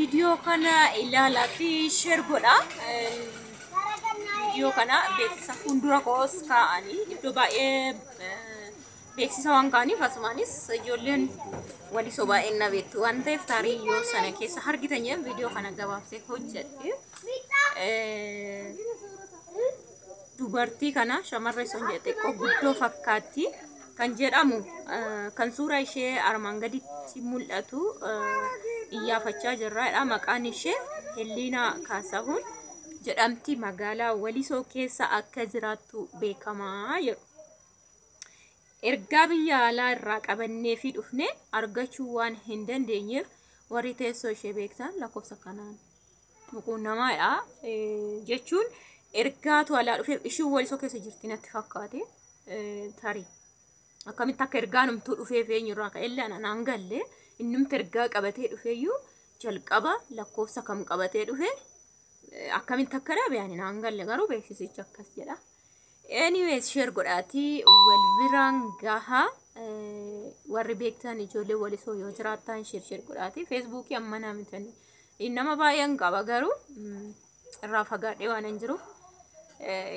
Viidiyoo kana ilaalaatii share godhaa. Viidiyoo kana beeksisa fuuldura koos kaa'anii iddoo baay'ee beeksisa waan kaa'aniif asumaanis ijoolleen Walisoo baay'een na beektu waan ta'eef taarii yoo sana keessa argitan jedhan viidiyoo kana gabaabsee hojjedhe. Dubartii kana shamarree sun jedhe xiqqoo guddoo fakkaatti kan jedhamu kan suuraa ishee armaan gaditti mul'atu iyyaafachaa jirraadha. Maqaan ishee Helliinaa Kaasahuun jedhamti magaalaa Walisoo keessa akka jiraattu beekamaa jedhu. Ergaa biyya alaa irraa qabanneefii dhufne argachuu waan hin dandeenyeef warri teessoo ishee beektan lakkoofsa kanaan nu quunnamaadha. Jechuun ergaatu alaa dhufeef ishiin Walisoo keessa jirti natti fakkaate. Tarii akkamitti akka ergaan numtuu dhufeef eenyurraa ka'ellee ana naan galle innumti ergaa qabatee dhufeeyyuu jalqaba lakkoofsa kam qabatee dhufe akkamitti akka dhabe ani naan galle garuu beeksisichi akkas jedha. Anyways share godhaatii wal biraan gaha warri beektan ijoollee Walisoo yoo jiraattan share share godhaatii feesbuukii amma naa mitanii nama baay'een qaba garuu irraa fagaadhee waan hin jiruuf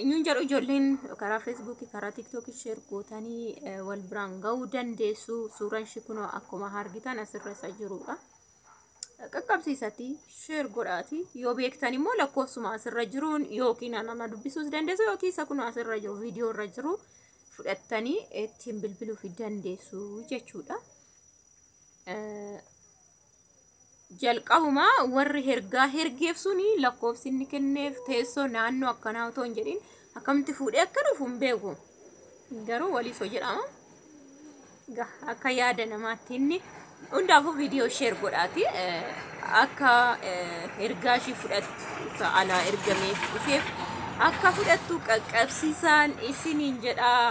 Inyuun jedhu ijoolleen karaa feesbuukii karaa tiiktookii sheer gootanii wal biraan ga'uu dandeessu. Suuraan ishii kunoo akkuma argitan asirra isa jirudha. Qaqqabsiisati sheer godhaati yoo beektan immoo lakkoofsuma asirra jiruun yookiin nama dubbisuus dandeessu yookiin isa kunoo asirra jiru viidiyoo irra jiru fudhattanii ittiin bilbiluuf dandeessu jechuudha. Jalqabuma warri hergaa hergeef suni lakkoofsi inni kenneef teessoo naannoo akkanaa otoo hin jedhin akkamitti fuudhee akka dhufu hin beeku. Garuu Walisoo jedhama. Akka yaada namaatti inni hundaafuu viidiyoo sheer godhaati akka ergaa ishii fudhattu isa alaa ergameef dhufeef akka fudhattu qaqqabsiisaan isiniin jedhaa.